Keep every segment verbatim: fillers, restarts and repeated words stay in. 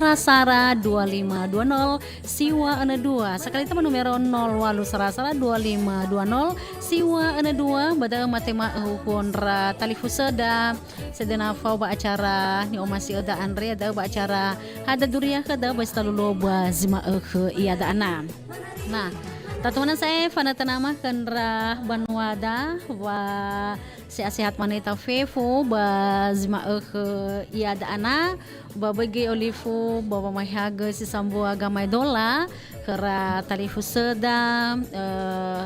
Sara-sara dua lima dua nol siwa enam dua. Sekali tambah numero nol walu sara-sara dua lima dua nol siwa enam dua. Ba da'ö matema huhuo ndra talifusöda. Sedena fao ba acara ni'omasi'öda andre, da'ö ba acara hada duriakhö da'ö ba zi talu loba zi ma'ökhö iada'a na. Nah, tatumana sa'ae fanötönama khö ndra banuada, wa sehat-sehat manö ita fefu ba zi ma'ökhö iada'a na, ba böi göi olifu ba wamaehagö si sambua gamaedola khöra talifusöda, eh,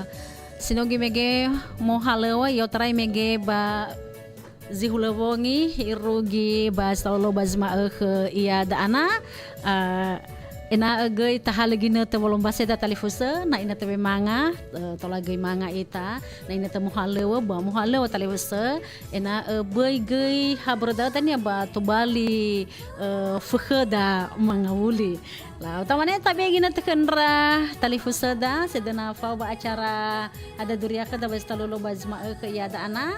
si no göi mege mohalöŵö, i'otarai mege ba zi hulö wongi, irugi ba zi talu loba zi ma'ökhö iada'a na, eh, ena'ö göi tahalö ginötö wolombaseda talifusö, na inötö wemanga, eh, tola göi manga ita, na inötö mohalöŵö, ba mohalöŵö talifusö, ena'ö böi göi ha börö da'ö dania ba tobali, eh, fökhöda mangawuli. Lalu, tamane tabe ginötö khö ndra talifusöda, sedena fao ba acara hada duriakhöda ba zi talu loba zi ma'ökhö iada'a na,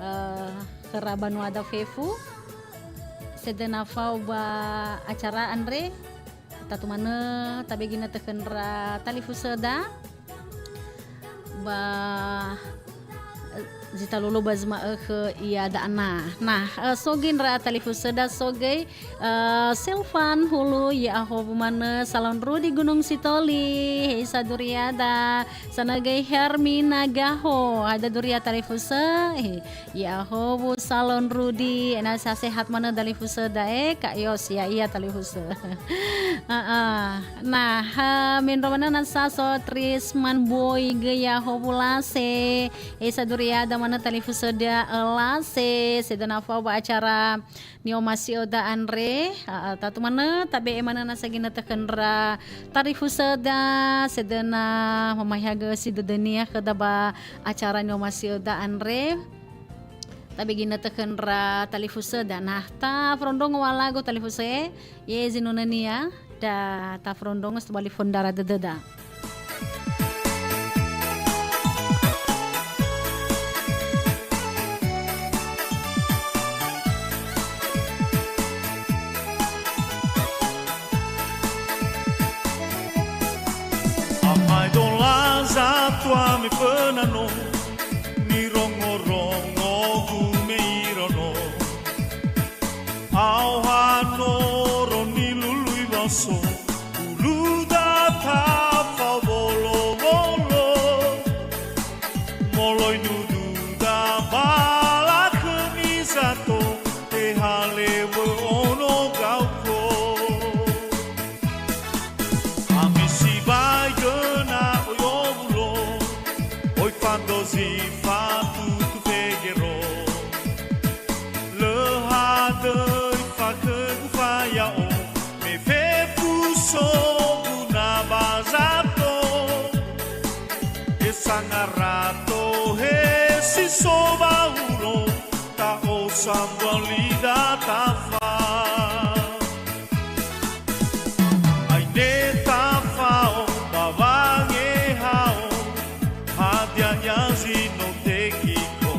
eh, khöra banuada fefu. Sedena fao ba acara andre, tatumanö tabe ginötö khö ndra talifusöda. Ba, eh, zi talu loba zi ma'ökhö iada'a na. Nah, eh, so göi ndra talifusöda, so göi, eh, Selvan Hulu, ya'ahowu manö Salon Rudi Gunungsitoli, heisa duriada, sanö göi Hermina Gaho, hada duria talifusö, he, ya'ahowu Salon Rudi, ena'ö sehat-sehat manö talifusöda, eh, Kak Yos, ya'ia talifusö. Heeh. Nah, ha, mendrua manö nasa so Trisman Boy göi ya'ahowu Lase, heisa duriada manö talifusöda, eh, Lase, sedena fao ba acara ni'omasi'öda andre, heeh, tatumanö tabe'e manö nasa ginötö khö ndra talifusöda, sedena wamaehagö si dödönia khöda ba acara ni'omasi'öda andre. Tabe ginötö khö ndra talifusöda. Nah, taforondrongo wa lagu talifusö, ye zinunönia, da taforondrongo si tobali föndara dödöda. Amaedola zatua me föna no, nirongorongogu me iraono. Aoha noro nilului waso, uluda tafao wolowolo. Moloi nududa bala khömi zato, tehalewö ono gaukö. Ami sibai göna oi owulo, oi fandozi fatutu fegero. Lö hadöi fakhögu faya'o, me fefu so guna ba zato. He sangarato he si so ba uro, ta'o sambua lida tafa. Aine tafao ba wangehao, hadia ya zi no tekiko,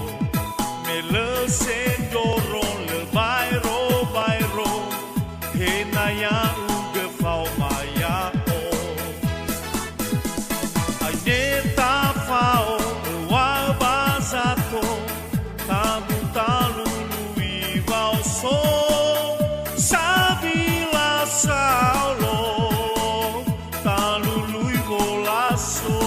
me lö sendoro lö baero-baero, he na ya'ugö faoma ya'o. Aine tafao öŵa'ö ba zato, tamu talului waoso, sabila saolo, talului wolaso.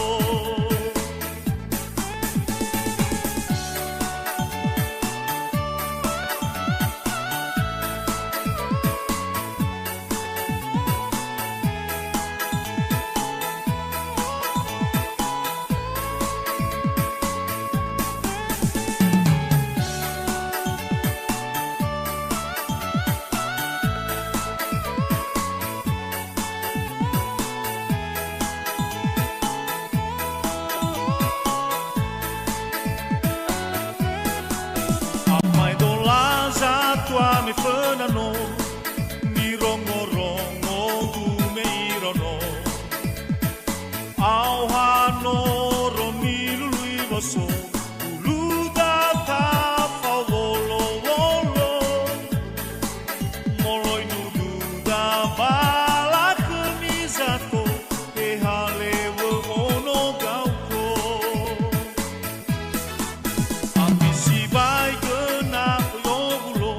Amaedola zatua me föna no, nirongorongogu me iraono. Aoha noro nilului waso, uluda tafao wolowolo. Moloi nududa Ba lakhömi zato, he halöŵö ono gaukho. Ami sibai göna owulo,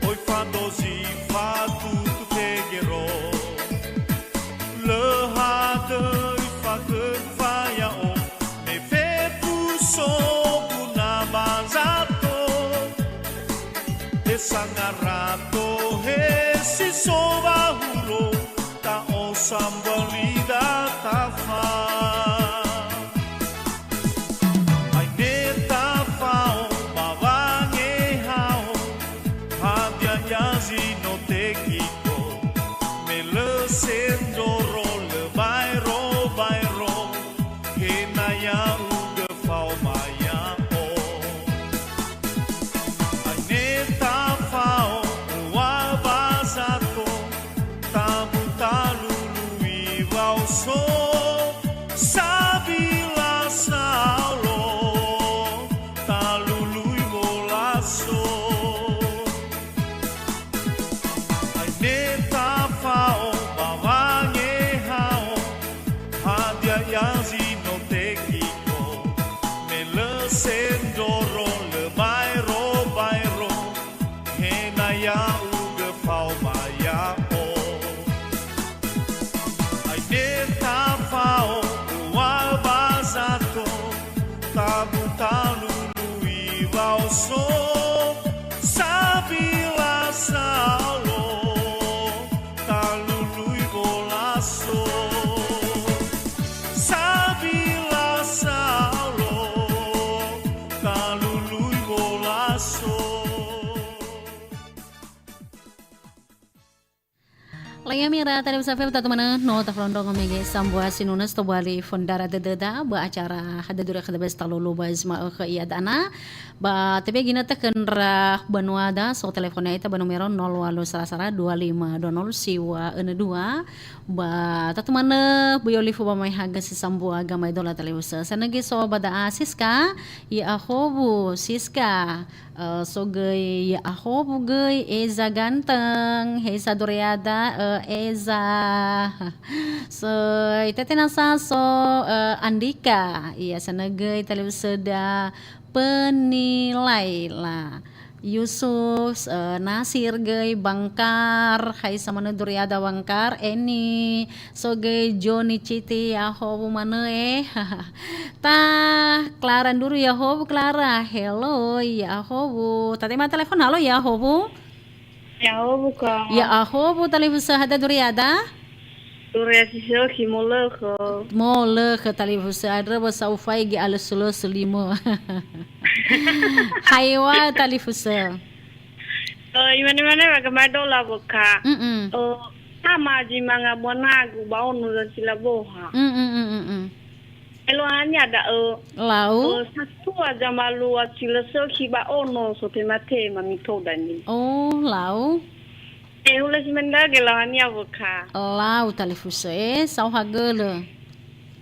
oi fadozi fatutu tegero. Lö hadöi fakhöfa ya'o, me fefu so guna ba zato. He sangarato, he si so wahuro, ta'osambali da tafa. Aine tafao ba wangehao, hadia ya zi no tekiko, me lö sendroro lö baero-baero, he na ya'ugö faoma ya'o. Aine tafao ua ba zato, tabu talului waoso, sabila saolo, talului wolaso. Aine tafao ba wangehao, hadia ya zi no tekiko, me lö sendroro lö baero-baero, he na ya'ugö faoma ya'o. Aine tafao ua ba zato, tabu talului waoso, sabila saolo, talului wolaso. Sabila saolo, talului wolaso. Lagi mira tadi bersama F M tatu mana no tafrondong mege sambua sinuna stobali fondara dededa ba acara hada dura kada bes talulu ba isma ke ia dana. Ba tebe gina tekenra banua da so teleponnya ita ba numero nol walu sara sara dua lima dua nol siwa ene dua. Ba tatu mana bu yolifu ba mai haga sesambua gamai dola telewusa. Sanege so ba da Siska, ya ahobu Siska. Eh, so göi ya ahobu göi Eza ganteng, he sadoriada, eh, Eza. So, itete nasa so, eh, Andika, iya sanegöi talifusöda penilai la. Yusuf, eh, Nasir göi Bangkar, hai samanö doriada Bangkar, Eni, so göi Joni Citi, ya ahobu manö, eh. Ta Clara nduru ya ahobu Clara. Hello, ya ahobu. Tatema telepon, halo ya ahobu. Ya ahobu ka. Ya ahobu talifusö hada duriada. Duriasi sio ki molökö. Molökö talifusö adrö ba saufaigi alösölösö limo. Haiwa talifusö. Eh, imane-mane wa kamadola boka. Mm-mm. Eh, sama aji manga buanagu ba ono za silaboha. Mm-mm-mm-mm. Eluahania da'ö. Lau. Eh, satua zamalua si lö sökhi ba ono so tema-tema mitodani. Oh, lau. Eh, hulö si mendage eluahania wökha. Lau talifusö, eh, saohagölö.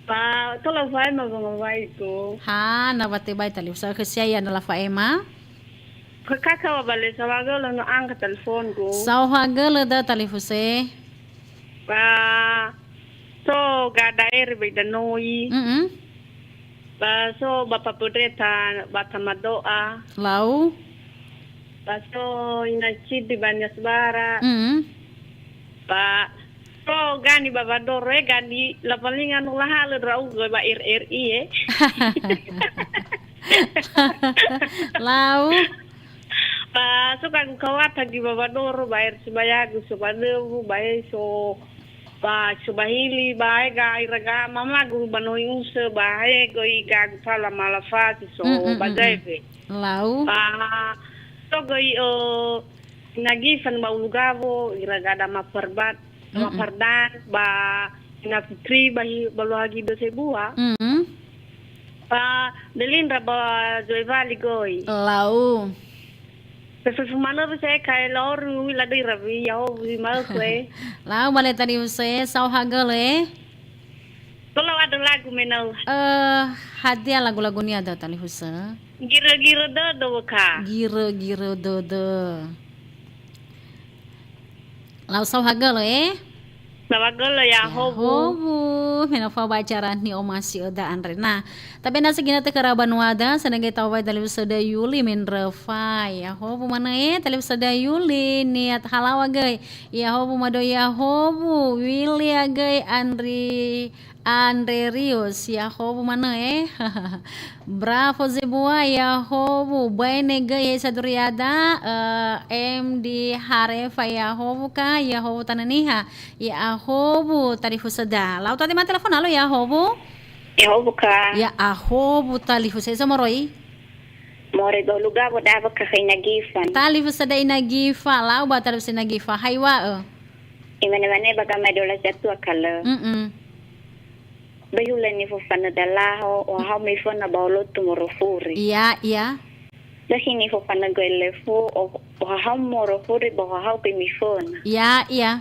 Ba, tola faema wangawai tu. Ha, na watebai talifusö, khösia ya na la faema. Khökha ka wa bale saohagölö no angka telefongu. Saohagölö da talifusö. Ba, so ga daere bai danoi. Mm-mm. Ba, so Bapa Pödreta, Bata Madoa. Lau. Ba, so Ina Cidi Banyas Bara. Mm-mm. Ba, so gani ba Badoro, eh, gani lapalinga no lahalö ndra'ugö ba R R I, eh. Lau. Ba, so kagu kawata gi ba Badoro, ba er sibayagu, so ba Döwu, ba eso, ba so ba Hili, ba ega iraga mamagu ba noi usö, ba ego i gagu pala malafasi, so Mm, mm, ba mm, mm. Zaewe. Lau. Ba, so göi, eh, Ina Gifan ba Ulugawo, iraga Dama Perbat, Dama Mm-mm. Pardan, ba Ina Fitri, ba hi-, ba Luhagi Dose Bua. Mm-mm. Ba Delindra ba Zoe Vali göi. Lau. Fefe fumanö bisa e kae laoru wi ladöi rawi, ya ho wi mau kue. Lau bale tadi use, saohagölö, eh. Kalau ada lagu menau. Eh, hadia lagu-lagunia da talifusö? Giro-giro dödö, ka. Giro-giro dödö. Lau sauhagölö, eh? Sauhagölö, Ya'ahowu. Ya'ahowu, me no fao ba acara ni'omasi öda andre. Nah, tabe na segina tekhöra banuada, senege tawai dalifusöda Yuli mendröfa. Ya'ahowu manö, eh, dalifusöda Yuli, niat halawa göi. Ya'ahowu mado Ya'ahowu, Wilia göi Andri Andrerius, Ya'ahowu manö, eh. Bravo zebua, Ya'ahowu. Baine göi, he saduriada, eh, M D Harefa, Ya'ahowu ka, Ya'ahowu Tanö Niha, Ya'ahowu talifusöda. Lau tadi ma telefon, halo, Ya'ahowu. Ya'ahowu ka. Ya'ahowu talifusö, esa moroi? Moroi ba ulu gawo da ba ka khöi Ina Gifa. Talifusöda Ina Gifa, lau ba talifusö Ina Gifa, hai wa'ö. Imane-mane ba gamaedola zatua kalö. Mm-mm. Böi hulö nifofanö dalaho, ohahau miföna ba olotu morofuri. Iya, iya. Böi nifofanö göi lefu, o-, ohahau morofuri ba ohahau göi miföna. Iya, iya.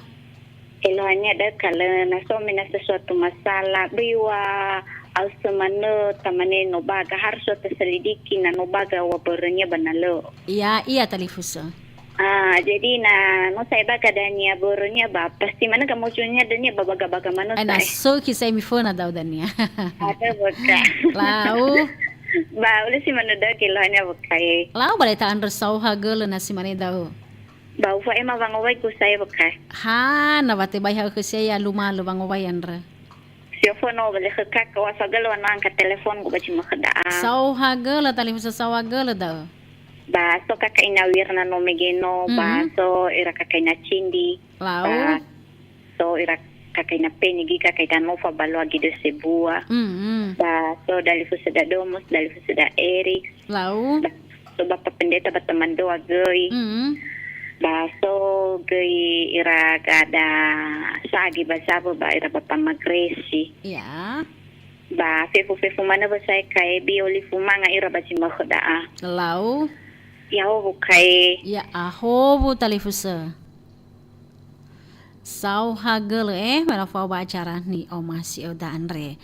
Eluahania da'ö kalö, na so me na sesuatu masalah, böi wa ausö manö tamane no baga, harus wa taselidiki na no baga wa börönia ba na lö. Iya, iya talifusö. Ah, jadi na no sa'ae baga dania börönia ba, pasti manö gamuncul nia dania ba baga-baga manö. Eh, na sa'ae. Sökhi sa'ae miföna da'ö dania. Ada böka. Lau. Ba, ulö si manö da'ö geluahania böka, eh. Lau ba le ta'andrö sauhagölö na si mane da'ö. Ba, ufa'ema wangowai gu sa'ae böka. Ha, na wa tebai ha'ö khösia ya lumalö wangowai andrö. Siofo no bale khö kaka wa sauhagölö wa no angkat telefon gu ba zi mökhö da'a. Sauhagölö, talifusö sauhagölö da'ö. Ba so kaka Ina Wirna no mege no, ba Mhm. so ira kaka Ina Cindi. Lau. Ba so ira kaka Ina Peni göi kaka Ina Nofa ba lua göi döse bua. Mhm. Ba so dalifusöda Domus, dalifusöda Erik. Lau. Ba so Bapa Pendeta ba teman doa göi. Mhm. Ba so göi ira gada sagi ba zabö ba ira Bapa Magresi. Ya. Ba fefu-fefu manö ba sa'ae kaebi olifu manga ira ba zi mökhö da'a. Lau. Ya'ahowu kae. Ya'ahowu talifusö. Sauhagölö, eh, me no fao ba acara ni'omasi öda andre.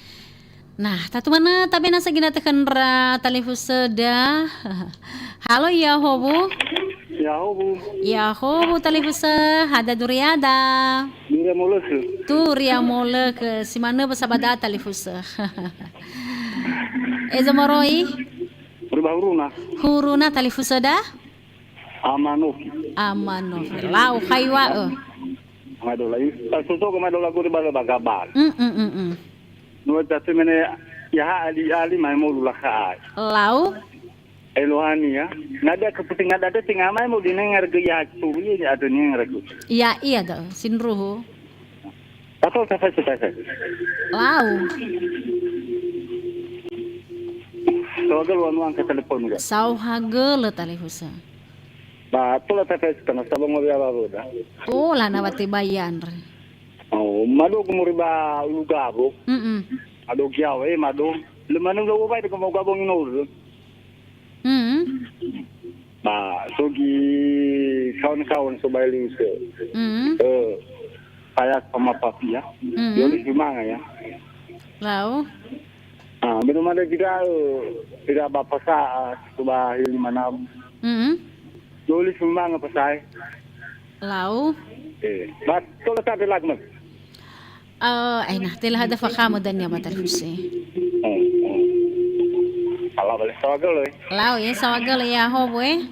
Nah, tatu manö tabe na segina tekhöra talifusöda. Halo, Ya'ahowu. Ya'ahowu. Ya'ahowu talifusö, hadia duriada? Duria Molökö. Duria Molökö, si manö ba sabada talifusö. Eza moroi? Uri ba Huruna. Huruna talifusöda? Amanofi. Amanofi. Lau, hai wa'ö. Madola i. Tasosoga madola guri bala bagabal. Mm, mm, mm, mm. Nua tatu mene ya ha ali ali mai molu la khai. Lau. Eluahania. Nada keputing nada te tinggal mai molu di nengar ge ya tu ye ada nengar ge. Ya, iya da'ö, sindruhu. Atau tafai tafai. Lau. Sauhagölö wa no angkat telefon ga. Sauhagölö talifusö. Ba tola tafai setengah sabong wa biar baru dah. Tola na wa tebai andre. Oh, mado gumuri ba ulu gabo. Mm-mm. Mado giawe, mado. Lemanu lo wa bai ke mau gabo nginur. Mm. Ba, so göi kawan-kawan so ba Elise. Mm. Eh, saya sama Papia. Mm. Yoli si manga ya. Lau. Ah, bedo mada kita, eh, tidak bapak sa, so ba hili mana. Mm. Yoli si manga pasai. Lau. Eh, ba, tola sa de lagman. Eh, ai na, tela hada fakhamö dania ba talifusö. Hmm, hmm. Ala bale sauhagölö, eh. Lau, eh, sauhagölö, Ya'ahowu, eh.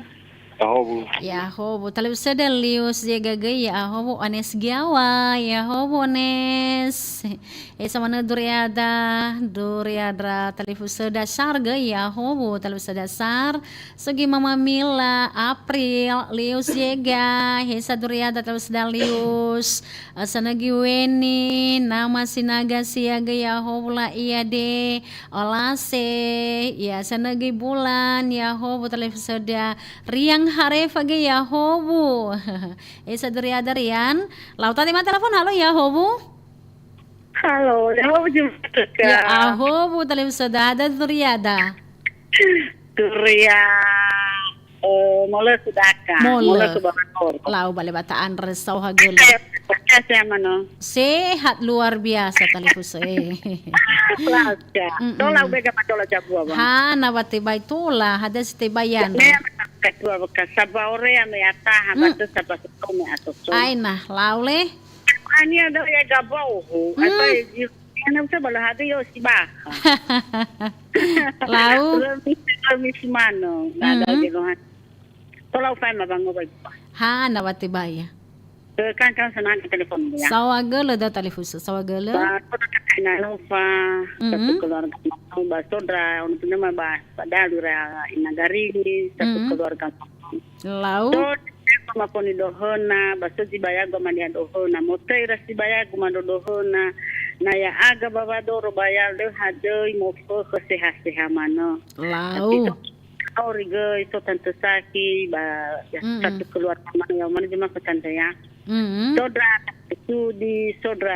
Ya'ahowu. Ya'ahowu. Talifusöda Lius Zega göi, Ya'ahowu Ones Giawa, Ya'ahowu Ones. Eh, sa manö duriada, duriada talifusöda Sar göi, Ya'ahowu talifusöda Sar. So göi Mama Mila, April, Lius Yega, he sa duriada talifusöda Lius, eh, sanögi Weni, Nama Sinaga sia göi Ya'ahowu la ia de, Olase, ya sanögi Bulan, Ya'ahowu talifusöda Riang Harefa göi Ya'ahowu. He sa duriada Rian, lau tadi ma telefon, halo Ya'ahowu. Halo, Ya'ahowu jumpa. Ya'ahowu talifusöda, hadia duriada? Duria, eh, Molökö daka. Molö. Molökö Bogor. Lau bale ba ta'andrö sauhagölö. Sehat, sehat, sehat, mano. Sehat luar biasa talifusö, eh. Lau, ya. Mm-mm. Tola ubega madola jabua, Bang. Ha, na wa tebai tola, hadia si tebai andre. Ya, ya. Katua weka saba orea me ataha, hmm, batu saba soko me asoso. Aina, lau le? Ania do ya gabohu, hmm, atau ya ji-, ya na usa bala hade yo si baka. Lau? Remi, remi si mano, na ada, hmm, di lohan. Tola ufai ma bango bai. Ha, na wate baya. Eh, kan, kan senang ke telepon ya. Sawa gele da talifuse, sawa gele. Ba, kota kata ina Nova, mhm, satu keluarga, ba, sodra, ono pina ma ba, ba dalu ra ina Garini, satu, mhm, keluarga. Lau. So, ma poni dohona, ba so zibayagu ma dia dohona, motei ra sibayagu ma do dohona, na ya aga ba wadoro ba ya le hadei mo fo seha-seha mano. Lau. Tapi to, Ori göi, so Tante Saki, ba, ya, mm-mm, satu keluarga mana, ya, mana cuma ke Tante, ya. Mm-mm. Sodra Tante Sudi, sodra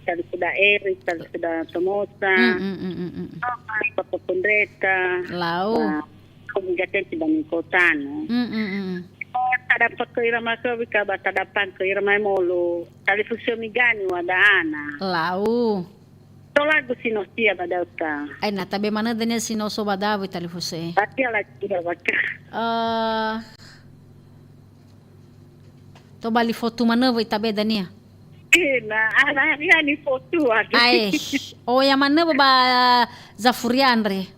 Tante Suda Eri, Tante Suda Tomosa. Mm-mm, mm-mm, mm-mm. Sodra Bapak Pendeta. Lau. Ba, kau juga tensi bangun kota, no. Mm-mm, mm-mm. Oh, tadapa ke ira maka, wika ba tadapa ke ira mai molo. Talifusio migani wada ana. Lau. Tola gu sinosia ba dauta. Ai, na tabe manö dania sinoso ba dawi talifuse. Tapi ala tia baka. Eh, tobali fotu manö woi tabe dania. Eh, na, ala hari ani fotu, aduh. Ai, oh, ya manö ba, ba Zafuri andre.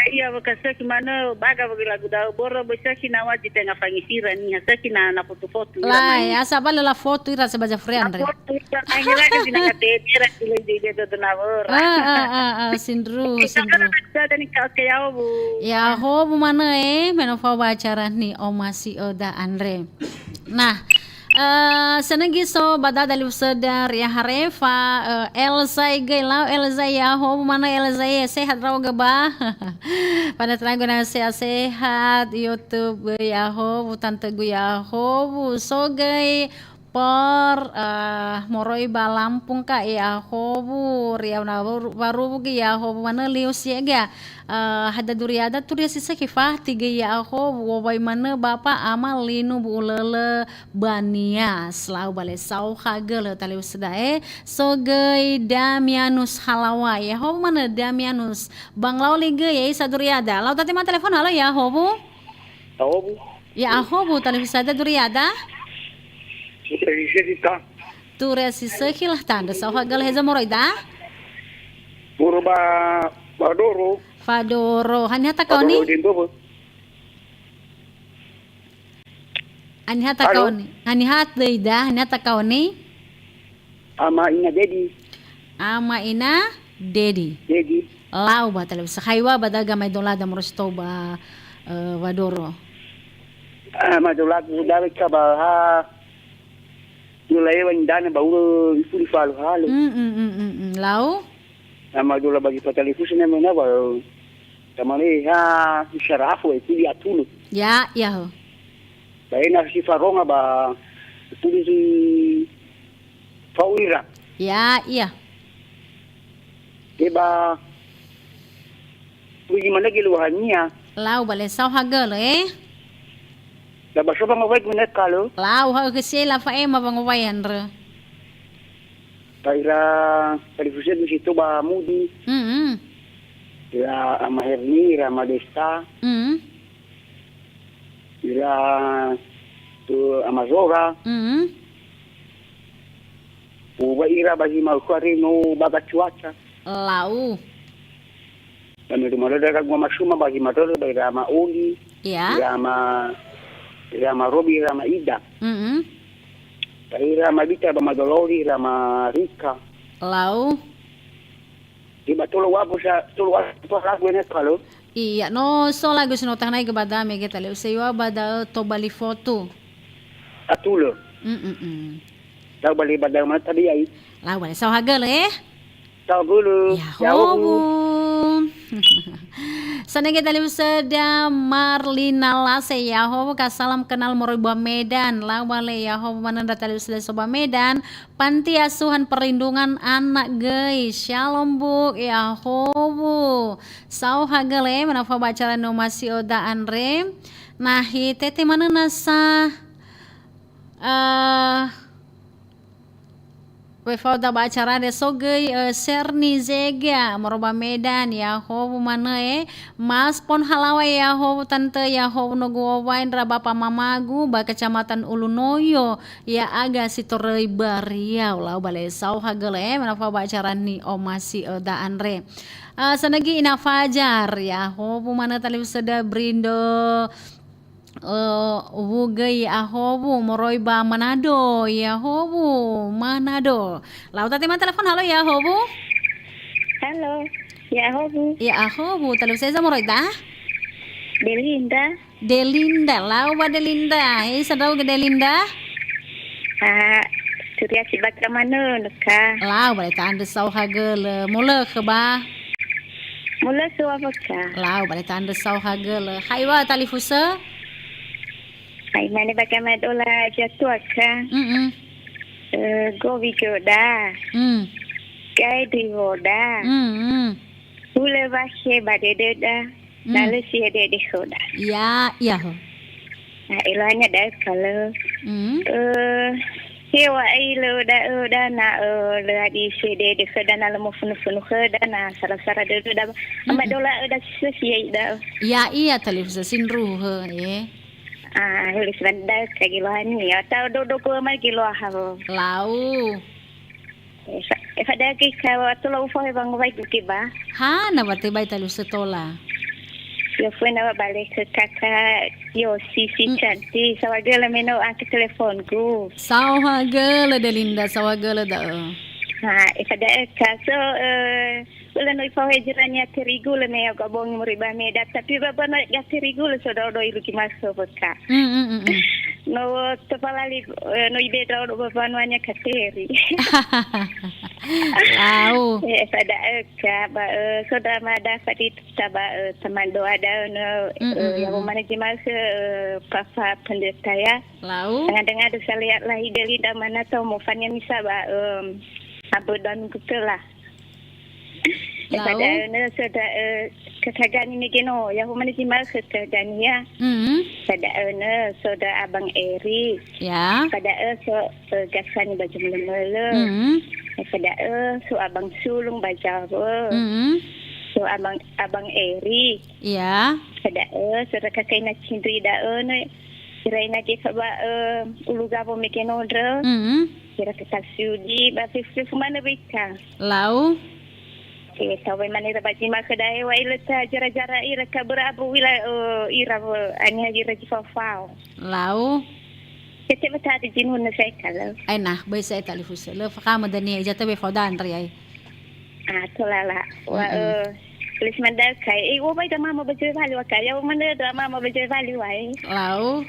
Iya, bekas saya gimana, baga bagi lagu dau boro, bisa kina wajib tengah fangisira nih, saya kina na foto-foto, iya, lai, main. Asa bala la foto ira sebaja friend, re. Foto, iya, main lagi sina katete, ra sila jadi dia tuh na boro. Ah, ah, ah, ah, sindru, sindru. Kita kan ada nih, kau ke Yaobu. Yaobu manö, eh, me no fao ba acara ni, Oma Si Oda andre. Nah, eh, senegi so ba dada liu seda ria harefa, eh, Elsa igei lau Elsa ya, ho mana Elsa ya, sehat rau gaba. Pada teranggu na sehat-sehat, YouTube ya ho, bu tante gu ya ho, bu so gei por, eh, moroi ba Lampung ka ya ho, bu riau na waru-, waru bu ge ya ho, bu mana liu sie ge. Eh, hada duriada turia si seki fah tige ya ho, bu wai mana bapa ama linu bu ulele, Banias, lau bale sau hagölö talifusö da'e, so göi Damianus Halawa, ya ho mana Damianus, bang lau ligö ya isa duriada, lau tate ma telefon halo ya ho bu? Tahu bu? Ya ho bu talifusö da duriada? Kita isi kita. Ture si sökhi lah tandö sau hagölö heza moroi da? Buru ba, ba doro. Fadoro, haniha takaoni? Fadoro di Ndobo. Haniha takaoni? Halo? Haniha döi da, haniha takaoni? Ama ina Dedi. Ama ina Dedi. Dedi. Lau ba talifusö. Haiwa ba daga mai dolada moroi si tou ba, eh, Wadoro. Ah, ma dolada dawe ka ba ha. Yula ewa indana ba uro ifuli falo halo. Mm, mm, mm, mm, mm. Lau? Ama dola bagi patalifusi na mena ba, tamane ha, isara afu, e, tuli atulu. Ya, ya ho. Ba ena si faronga ba, tuli si fau ira. Ya, iya. E ba, tuli mana geluahania. Lau bale sau hagölö, eh? Da ba sofa ngowai guna kalo. Lau ha ke sela fa ema ba ngowai andre. Ba ira talifusö du si toba mudi. Mm-mm. Ira Ama Herni, ira Ama Desta. Mm. Ira tu Ama Zora. Mm. Uwa ira ba zi mau kuare no baga cuaca. Lau. Ba me duma dada gua masuma ba zi madada ba ira Ama Oli. Ya. Ira Ama, ira Ama Robi, ira Ama Ida. Mm-mm. Ira Ama Bita ba Madololi, ira Ama Rika. Lau. Di ba tolo wabu sa, tolo wabu lagu ene kalo. Iya, no so lagu sino tahnai ke badame ke tale usai wa bada tobali foto. Atulö. Mm-mm. Tau bali bada mana tadi ai. Lau bali sau hagölö, eh? Tau gulu. Ya, ya, hobu. Hobu. Sanege talifusö da Marlina Lase, ya hobu ka salam kenal moroi ba Medan. Lau bale ya hobu manö ndra talifusö da so ba Medan. Panti Asuhan Perlindungan Anak göi. Shalom, Bu. Ya hobu. Sau hagölö, me na fao ba acara no masi oda andre. Nahi tete manö nasa, eh, Wefauda ba acara de sogöi, eh, Serni Zega, moroba Medan, ya howu manö, eh. Mas pon halawa, ya howu tante, ya howu nogu wowai ndra bapa mamagu ba Kecamatan Ulunoyo, ya aga si toröi ba Riau, lau ba le sau hagöle, eh, mena fao ba acara ni omasi, eh, da andre. Eh, sanagi ina Fajar, ya howu manö talifusöda Brindo, Eh, wugöi ahowu moroi ba Manado, ya howu Manado. Lau tatema telepon, halo, ya howu. Halo, ya howu. Ya ahowu, talifusö eza moroi da? Delinda. Delinda, lau ba Delinda. Hei, sandrau ge Delinda? Ah, turia si baka manö, neka. Lau ba le ta'andrö sau hagölö. Molö khö ba? Molö khö wa baka. Lau ba le ta'andrö sau hagölö. Hai wa talifusö? Hai mane baka madola jatua ka. Mm-mm. Eh, gowi goda. Mm. Gai di woda. Mm-mm. Hulö wa he ba dededa. Mm. Na lö si hedede khoda. Ya, ya ho. Na eloanya da'ö kalö. Mm. Eh, hewa ai lö da'ö da na, eh, lö adi si hedede khoda na lö mofunu-funu khoda na sara-sara dödö da. Mm-mm. Ama dola, eh, da si si ai da'ö. Ya, iya talifusö sindruhu, eh. Ah, hulö si da'ö ka gelohani. Atau dodo ko ma geloha ho. Lau. Efa, efa dagi ka wa tola ufa he wango wai duke ba. Ha, na wa tebai talifusö tola. Yo fue na wa bale ke kaka yo si si Mm. Cantik. Sawa gele meno angke telefonku. Sau hagölö Delinda, sau hagölö da'ö. Ha, efa da'ö ka so, eh, ulo no ifao he jerania terigu le me ya gabongi muri ba Medan. Tapi ba ba no ga terigu le so dodo irugi maso ka. Mm, mm, mm, mm. No topalali, eh, no ibe dodo ba banuanya kateri. Lau. Eh, pada, eh, ka ba, eh, so da ma da fadi ta ba, eh, taman doa da no, Mm, eh, mm, ya mm, mm. Mana jemaah, eh, papa pendeta ya. Lau. Dengan-dengan ada saya lihat lah ideli da mana tau mau fanya misa ba, em, abad dua minggu telah. Lau. Pada, eh, ne, so da, eh, kakagani mege no, ya humani jemaah kakagani ya. Mm. Pada, eh, ne, so da Abang Eri. Ya. Pada, eh, so, eh, gasani baju mele-mele. Mm. Pada, eh, so Abang Sulung ba Jawa. Mm. So Abang, Abang Eri. Ya. Pada, eh, so da kakaina cindri da, eh, ne. Iraina ge fa ba, eh, ulu gawo mege no ndrö. Mm. Ira ke tasudi, ba fefu-fefu manö beka. Lau. Eh, tawe mane ira ba jima ke dae wa ila ta jara-jara ira ka bera abu wila, eh, ira we, aniha ira jifao-fao. Lau. Kete bata di jinu na saya kalau. Ai nah, bai saya talifusö. Le fakama dania, ija tabe fao dandri ai. Ah, tolala. Wa, Mm-mm. Eh, tulis mandau kai. Eh, wo bai da mama ba Joe Valley wa kai. Ya, wo mana da mama ba Joe Valley wa, eh. Lau.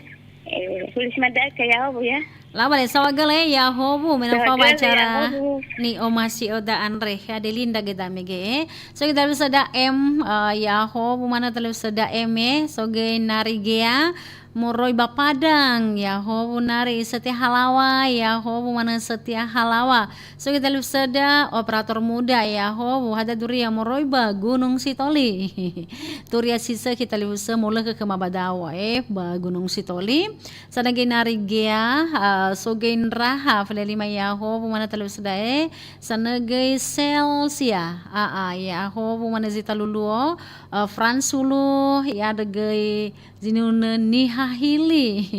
Eh, tulis mandau kai ya, wo ya. Lau bale sawa gele ya howu, mena fa ba acara ni omasi oda andre. Ya Delinda ge da mege, eh. So kita bisa da em, eh, ya howu mana telu bisa da em, eh. So ge nari gea. Moroi ba Padang, ya howu nari setia halawa, ya howu manö setia halawa. So kita lifu seda operator muda, ya howu hada duria moroi ba Gunung Sitoli. Turia sisö kita lifu sö molökö ke mabadawa, eh, ba Gunung Sitoli. Sanögei nari gea, ah, sogei ndraha fele lima ya howu manö telu seda, eh, sanögei Selsia, ah, ah, ya howu manö zita luluo, eh, Fransulu, ya dögei Zinunö niha hili.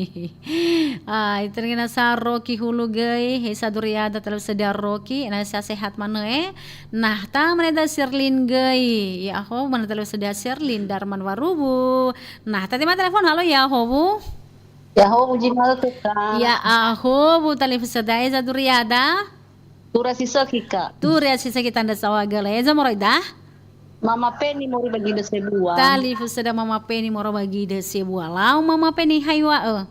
Ah, iterengena sa Roki hulu göi, he sa duriada talu sedia Roki, ena sa sehat manö, eh. Nah, ta meneda Sirlin göi. Ya, aho, mana talu sedia Sirlin, Darman Warubu. Nah, tadi ma telepon, halo, ya, howu. Ya, howu, jima ke, Kak. Ya, aho, bu talu sedia, eh, sa duriada. Tura si sökhi, Kak. Tura si sökhi tanda sawa gele. Eza moroi da? Mama Peni moroi ba Gide Sebua. Talifusö da Mama Peni moroi ba Gide Sebua. Lau Mama Peni hai wa'ö.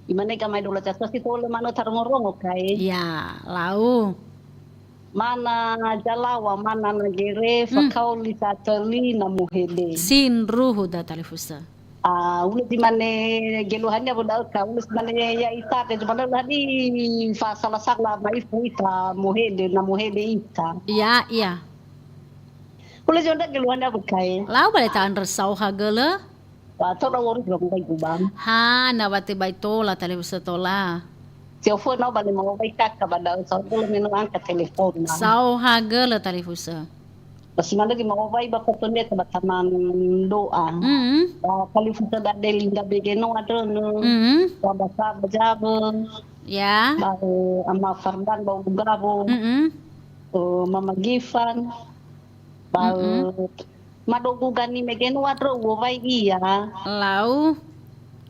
Imane ga mai dola jasa si tole manö tarongo-rongo kai. Ya, lau. Mana jalawa, mana na gere, Hmm. fakaoli sa töli na muhede. Sindruhu da talifusö. Ah, ulö zi mane geluahania wö da'ö ka, ulö zi mane ya ita, ke zi mane ulö hadi fa sala-sala ma ifu ita, mohede, na mohede ita. Ya, ya. Ulö zi mane geluahania wö kae. Lau bale ta'andrö saoha gölö? Wa, to da wori gölö mbai gubang. Ha, na wate bai tola, talifusö tola. Siofö nao ba le mawawai kaka ba da'ö, saohagölö me no angkat telefona. Saohagölö talifusö. Ba si manö göi mawawai ba foto ndeta ba taman doa. Mhm. Ba talifusö da Delinda Begeno andrö nö. Mhm. Ba ba sa ba Jabö. Ya. Ba, eh, Ama Fardan ba Ulugawo. Mhm. Eh, Mama Gifan. Ba, Mm-mm. eh, Madogu Gani Megeno andrö uwowai ia. Lau.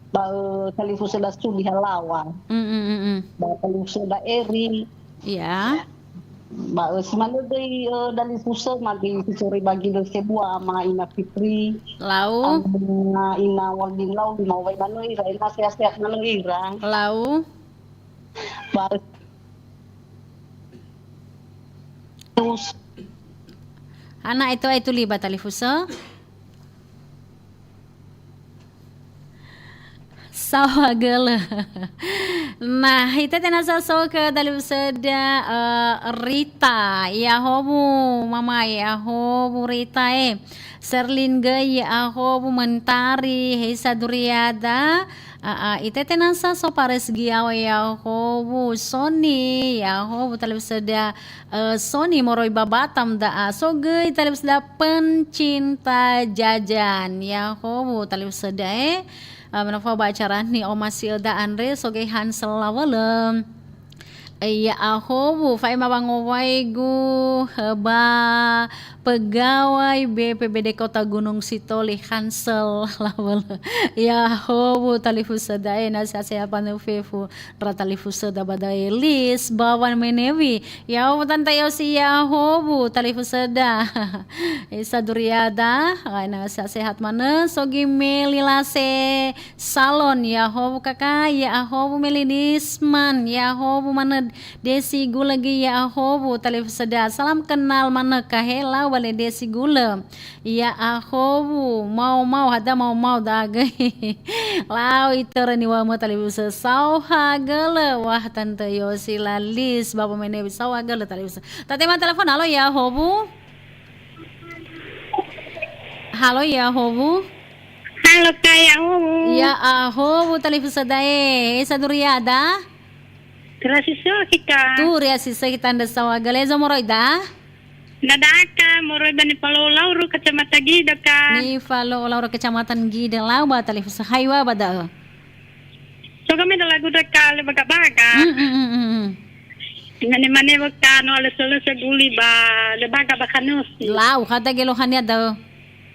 Ba, eh, talifusö da Sudi Halawa. Mm-mm, mm-mm. Ba talifusö da Eri. Ya. Ba, eh, si manö göi, eh, dalifusö ma göi si soroi ba Gidö sebua ama Ina Fitri. Lau. Ama Ina Waldin Lau, mawawai manö ira, ina sehat-sehat manö ira. Lau. Ba, Hana eto ai tuli ba talifusö? Saohagölö. Nah, itete nasa so khö dalifusöda, eh, Rita. Ya'ahowu, Mama, ya'ahowu Rita, eh. Serlin göi, ya'ahowu Mentari, heisa duriada. A, a, itete nasa so Pares Giawa, ya'ahowu Soni, ya'ahowu talifusöda, eh, Soni moroi ba Batam da'a. So göi talifusöda pencinta jajan, ya'ahowu talifusöda, eh. Eh, menofa ba acara ni'omasi'öda andre, so göi Hansel Lawölö. Ya'ahowu, fa'ema wangowaigu, eh, ba pegawai B P B D Kota Gunung Sitoli, Hansel Lawölö. Ya'ahowu talifusöda, eh, na sehat-sehat manö fefu, ndra talifusöda ba da'ö Lis, ba wamenewi. Ya'ahowu Tante Yosi, ya'ahowu talifusöda. Isa duriada, eh, na sehat-sehat manö, so göi Meli Lase, Salon, ya'ahowu Kaka, ya'ahowu Melinisman, ya'ahowu manö Desi Gulö göi, ya'ahowu talifusöda. Salam kenal manö Kahela wale Desi Gulö. Ya'ahowu, mau-mau, hada mau-mau da'a göi. Lau itörö niŵa'ömö talifusö saohagölö. Wah, Tante Yosi Lalis, Bapa Menewi saohagölö talifusö. Tatema telepon, halo ya'ahowu. Halo ya'ahowu. Halo, Kak, ya'ahowu. Ya'ahowu talifusöda e. Esa duriada? Terasi so kita. Turi asi so kita ndra saohagölö, zo moroi da? Ndra da'a, Kak, moroi ba Nifalo'o Lauro, Kecamatan Gidö, Kak. Nifalo'o Lauro, Kecamatan Gidö, lau ba talifusö, hai wa ba da'ö. So kami da lagu da ka le baga-baga. Mm, mm, mm, mm, mm. Mane-mane weka no alösö-lösö guli ba le baga ba Kanosi. Lau, hada geluhania da'ö.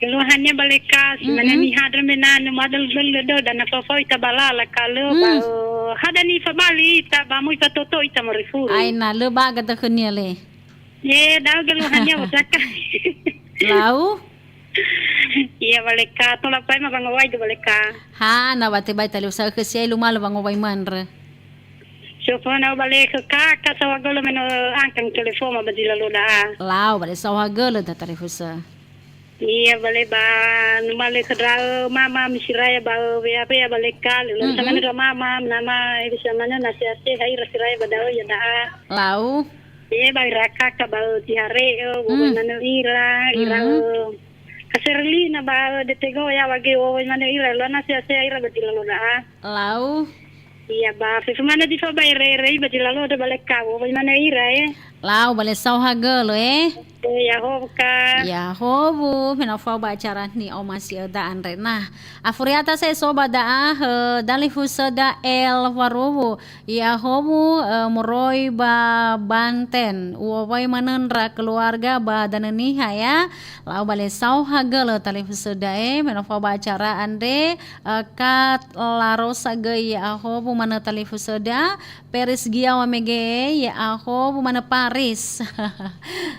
Geluhania ba le ka, si mane Mm-mm. niha dra mena no madal bel le do, dana fafau ita ba lala ka lö Mm. ba, eh, hada nifabali ita ba mo ifatoto ita morifuri. Aina, lö baga da'ö khönia le. Ye, da'ö geluhania ba saka. Lau? Iya, ba le ka, tola pai ma wangowai dö ba le ka. Ha, na ba tebai talifusö khö siai lumalö wangowai manrö. Sofo na ba le khö kaka saohagölö me no angkat telefon ma ba zi lalo da'a. Lau, ba le saohagölö da talifusö. Iya, ba le ba numalö khö ndra'ö mama misiraya ba wea-wea ba le ka, le Mm-mm. sama ndra'ö mama, nama, eh, bisa mana na sehat-sehat ira siraya ba da'ö ya da'a. Lau. Ye, ba ira kaka ba, eh, Tihare'ö, Mm. wowai manö ira, ira, Mm-hmm. eh, Kaserlina ba, eh, Detego ya wage wowai manö ira, lo na sehat-sehat ira ba zi lalo da'a. Lau. Iya, ba, fefu manö zi fa ba ere-ere ba zi lalo da ba le ka, wowai manö ira, eh. Lau, ba le saohagölö, eh. Eh, ya'ahowu, Kak. Ya'ahowu, me no fao ba acara ni'omasi'öda andre. Nah, afuriata se so ba da'a, eh, dalifusöda El Waruwu. Ya'ahowu, eh, moroi ba Banten. Uwowai manö ndra keluarga ba Danö Niha, ya. Lau ba le saohagölö talifusöda, eh, me no fao ba acara andre, eh, Kat Larosa göi ya'ahowu manö talifusöda, Peris Giawa mege, ya'ahowu manö Paris.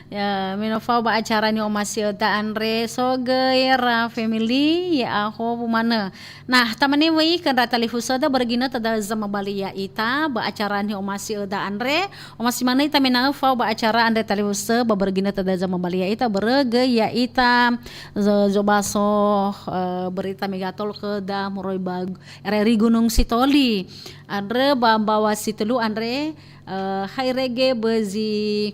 Ya, me no fao ba acara ni'omasi'öda andre, so göi Ra Family, ya'ahowu manö. Nah, tamane wöi khö ndra talifusöda börö ginötö da'ö zamabali ya'ita ba acara ni'omasi'öda andre. Omasi manö ita me na'ö fao ba acara andre talifusö ba börö ginötö da'ö zamabali ya'ita börö göi ya'ita zo-, zobaso, eh, berita Megatol khöda moroi ba R R I Gunung Sitoli. Andrö ba mbaŵa si tölu andre, eh, ha irege ba zi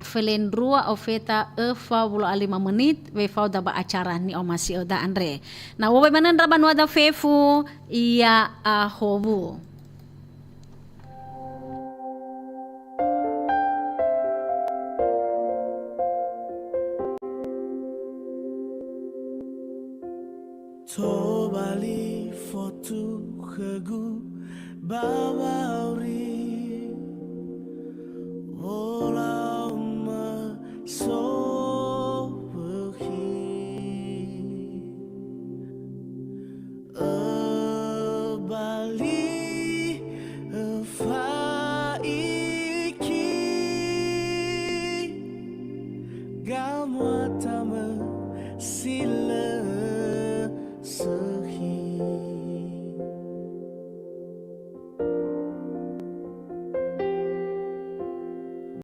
felendrua ofeta öfa wulu a lima menit, wefao da ba acara ni'omasi'öda andre. Na uwowai manö ndra banuada fefu, ya'ahowu. Fotu khögu ba wa'auri, wolaoma sowökhi. Öbali, öfaiki, gamuat